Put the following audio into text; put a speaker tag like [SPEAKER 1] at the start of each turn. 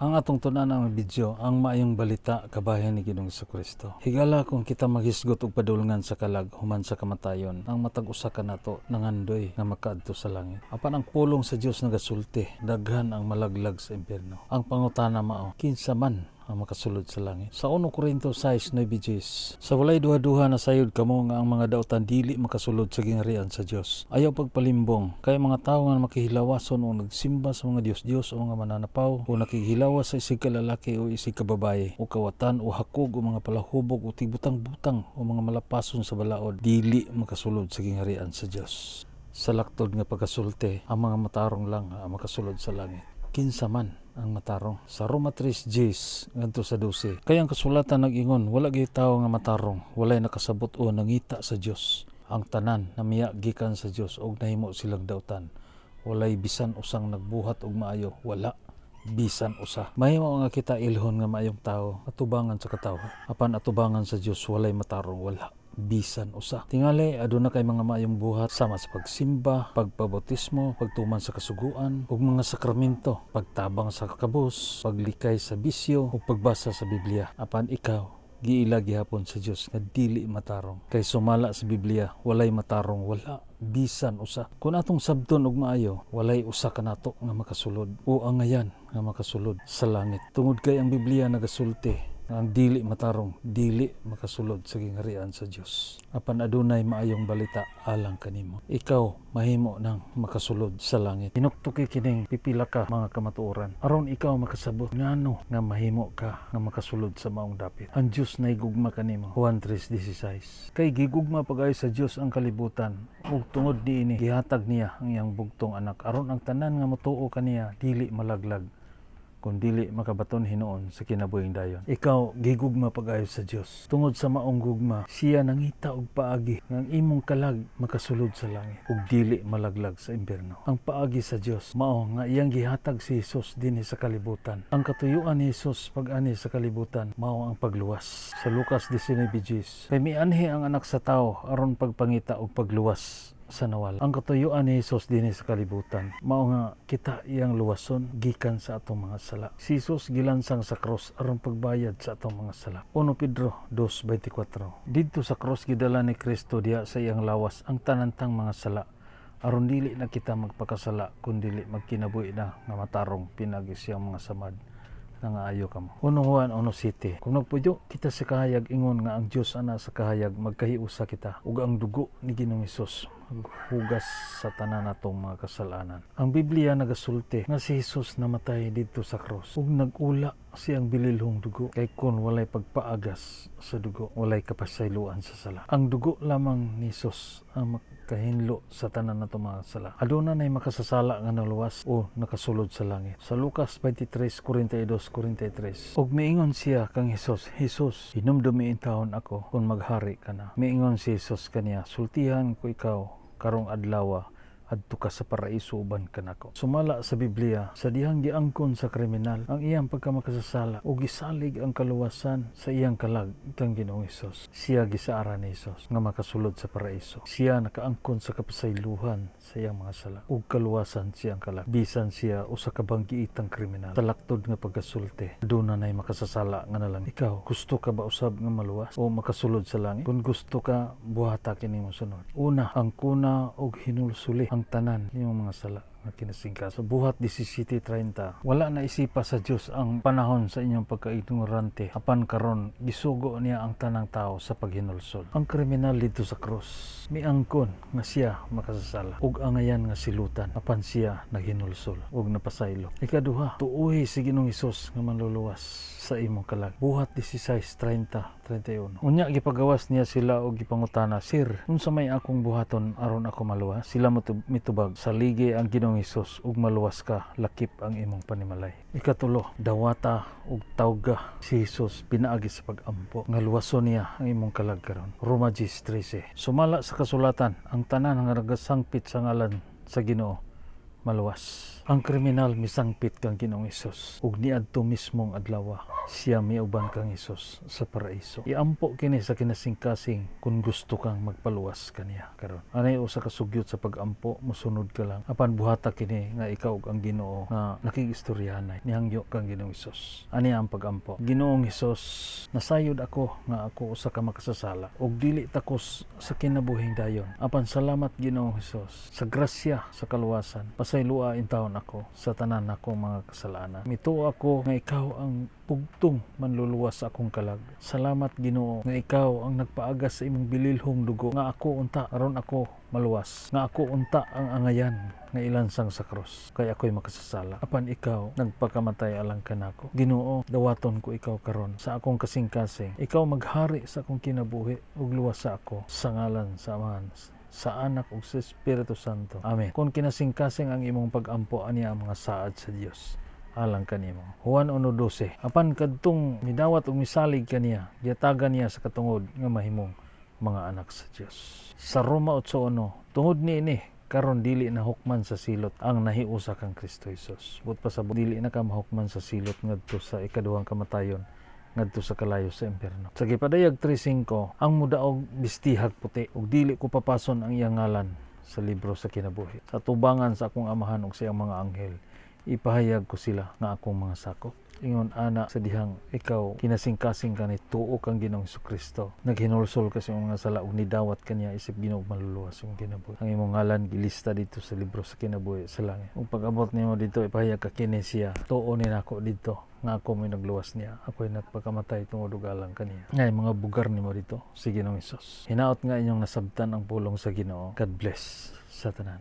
[SPEAKER 1] Ang atong tun-an ang video, ang maayong balita kabahin ni Ginoong Kristo. Higala kung kita maghisgot og padulngan sa kalag human sa kamatayon, ang matag usa kanato nangandoy nga makaadto sa langit. Apan ang pulong sa Dios nagasulti, daghan ang malaglag sa impierno. Ang pangutana mao, kinsa man ang makasulod sa langit? Sa 1 Korinto 6:9, sa walay duha-duha nasayod kamo nga ang mga dautan dili makasulod sa gingharian sa Dios. Ayaw pagpalimbong kay mga tawo nga makihilawason o nagsimba sa mga dios-dios o mga mananapaw o nakighilawas sa isig ka lalaki o isig ka babaye o kawatan o hakog o mga palahubog o tigbutang-butang o mga malapason sa balaod dili makasulod sa gingharian sa Dios. Sa laktod nga pagkasulti, ang mga matarong lang ang makasulod sa langit. Kinsa man ang matarong? Sa Roma 3:10 ngadto sa 12. Kay ang kasulatan nag-ingon, wala gyud tawo nga matarong, walay nakasabot o nangita sa Dios. Ang tanan namiya gikan sa Dios ug nahimo silang dautan. Walay bisan usang nagbuhat og maayo, wala bisan usa. Mahimo nga kita ilhon nga maayong tawo atubangan sa katawo. Apan atubangan sa Dios, walay matarong, wala bisan usa. Tingali aduna kay mga maayong buhat sama sa pagsimba, pagpabautismo, pagtuman sa kasuguan, ug mga sakramento, pagtabang sa kabus, paglikay sa bisyo, ug pagbasa sa Biblia. Apan ikaw giila gihapon sa Dios nga dili matarong. Kay sumala sa Biblia, walay matarong, wala bisan usa. Kung atong sabton og maayo, walay usa kanato nga makasulod o angayan nga makasulod sa langit. Tungod kay ang Biblia nagasulti nga ang dili matarong dili makasulod sa gingharian sa Dios. Apan adunay maayong balita alang kanimo. Ikaw mahimo nang makasulod sa langit. Hinuktuki kining pipila ka mga kamatuoran aron ikaw makasabot ngano nga mahimo ka nga makasulod sa maong dapit. Ang Dios nahigugma kanimo. Juan 3:16. Kay gigugma pag-ayo sa Dios ang kalibutan ug tungod niini gihatag niya ang iyang bugtong anak aron ang tanan nga motuo kaniya dili malaglag kun dili makabaton hinuon sa kinabuhing dayon. Ikaw gigugma pag-ayo sa Dios. Tungod sa maong gugma, siya nangita og paagi nga ang imong kalag makasulod sa langit ug dili malaglag sa impierno. Ang paagi sa Dios mao nga iyang gihatag si Jesus dinhi sa kalibutan. Ang katuyuan ni Jesus pag-ani sa kalibutan mao ang pagluwas. Sa Lucas 19:10, kay mianhi ang anak sa tao aron pagpangita og pagluwas sa nawala. Ang katuyuan ni Jesus dinhi sa kalibutan mao nga kita iyang luwason gikan sa atong mga sala. Si Jesus gilansang sa cross aron pagbayad sa atong mga sala. 1 Pedro 2:24. Didto sa cross gidala ni Kristo diha sa iyang lawas ang tanantang mga sala aron dili na kita magpakasala kun dili magkinabuhi na nga matarong pinaagi sa iyang mga samad. Nangaayo kamo. 1 Juan 1:7. Kung nagpuyo kita sa kahayag ingon nga ang Dios ana sa kahayag, magkahiusa kita ug ang dugo ni Ginoong Hesus maghugas sa tanan natong mga kasalanan. Ang Biblia nagasulti nga si Jesus namatay didto sa cross ug nag-ula siyang bililhong dugo, kay kon walay pagpaagas sa dugo, walay kapasayloan sa sala. Ang dugo lamang ni Jesus ang makahinlo sa tanan natong mga sala. Aduna nay makasasala nga naluwas o nakasulod sa langit. Sa Lucas 23:42 43. Ug miingon siya kang Hesus, "Jesus, hinumdumi intawon ako kung maghari ka na." Miingon si Jesus kaniya, "Sultihan ko ikaw, karong adlaw adto ka sa paraiso uban kanako." Sumala sa Biblia, sa dihang giangkon sa kriminal ang iyang pagkamakasasala ug gisalig ang kaluwasan sa iyang kalag kang Ginoong Hesus, siya gisaaran ni Hesus nga makasulod sa paraiso. Siya nakaangkon sa kapasaylohan sa iyang mga sala ug kaluwasan siyang kalag bisan siya usa ka banggiitang kriminal. Sa laktod nga pagkasulti, aduna nay makasasala nga nalang. Ikaw, gusto ka ba usab nga maluwas o makasulod sa langit? Kung gusto ka, buhata kini mosunod. Una, angkona og hinulsuli ang tanan nimong mga sala nga kinasingkaso. Sa Buhat 17:30, wala na isipa sa Dios ang panahon sa inyong pagkaignorante, apan karon gisugo niya ang tanang tao sa paghinulsol. Ang kriminal didto sa krus miangkon nga siya makasasala ug angayan nga silutan, apan siya naghinulsol ug napasaylo. Ikaduha, tuuhi si Ginoong Hesus nga manluluwas sa imong kalag. Buhat 16:30 31. Unya gipagawas niya sila og gipangutana, "Sir, unsa may akong buhaton aron ako maluwas?" Sila mitubag, "Saligi ang Ginoong Hesus ug maluwas ka lakip ang imong panimalay." Ikatulo, dawata ug tawga si Hesus pinaagi sa pag-ampo nga luwason niya ang imong kalag karon. Roma 10:13. Sumala sa kasulatan, ang tanan nga nagasangpit sa ngalan sa Ginoo maluwas. Ang kriminal misangpit kang Ginoong Hesus ug niadto mismong adlaw siya miuban kang Hesus sa paraiso. Iampo kini sa kinasingkasing kung gusto kang magpaluwas kaniya karon. Anay usa ka sugyot sa pagampo, mosunod ka lang. Apan buhata kini nga ikaw ug ang Ginoo nga nakigistoryahanay. Nihangyo kang Ginoong Hesus. Ani ang pagampo. Ginoong Hesus, nasayod ako nga ako usa ka makasasala ug dili takos sa kinabuhing dayon. Apan salamat, Ginoong Hesus, sa grasya sa kaluwasan. Pasayloa intawon ako sa tanan akong mga kasalanan. Mituo ako nga ikaw ang bugtong manluluwas sa akong kalag. Salamat, Ginoo, nga ikaw ang nagpaagas sa imong bililhong dugo nga ako unta aron ako maluwas. Nga ako unta ang angayan nga ilansang sa krus kay ako'y makasasala. Apan ikaw nagpakamatay alang kanako. Ginoo, dawaton ko ikaw karon sa akong kasing-kasing. Ikaw maghari sa akong kinabuhi ug luwasa ako sa ngalan sa Amahan, sa Anak ug sa Espiritu Santo. Amen. Kung kinasingkasing ang imong pagampo, ani ang mga saad sa Dios alang kanimo. Juan 1:12. Apan kadtong midawat ug misalig kaniya, gihatagan niya sa katungod nga mahimong mga anak sa Dios. Sa Roma 8:1, tungod niini karon dili na hukman sa silot ang nahiusa kang Kristo Jesus. Buot pasabot, dili na ka mahukman sa silot ngadto sa ikaduhang kamatayon, ngadto sa kalayo sa impierno. Sa Gipadayag 3:5, ang mudaog bistihag puti ug dili ko papason ang iyang ngalan sa libro sa kinabuhi. Sa tubangan sa akong Amahan ug sa iyang mga anghel, ipahayag ko sila nga akong mga sakop. Ingon ana sa dihang ikaw kinasingkasing ka nituo kang Ginoong Kristo. Naghinulsol ka sa imong mga sala ug nidawat kaniya isip Ginoo manluluwas sa imong kinabuhi. Ang imong ngalan gilista dito sa libro sa kinabuhi sa langit. Ug pag-abot nimo dito, ipahayag ka, "Kini siya, tuo ni nako dito nga ako mo'y nagluwas niya. Ako'y nagpakamatay tungod ug alang kaniya." Ngay mga bugar nimo dito si Ginoong Hesus. Hinaot nga inyong nasabtan ang pulong sa Ginoo. God bless sa tanan.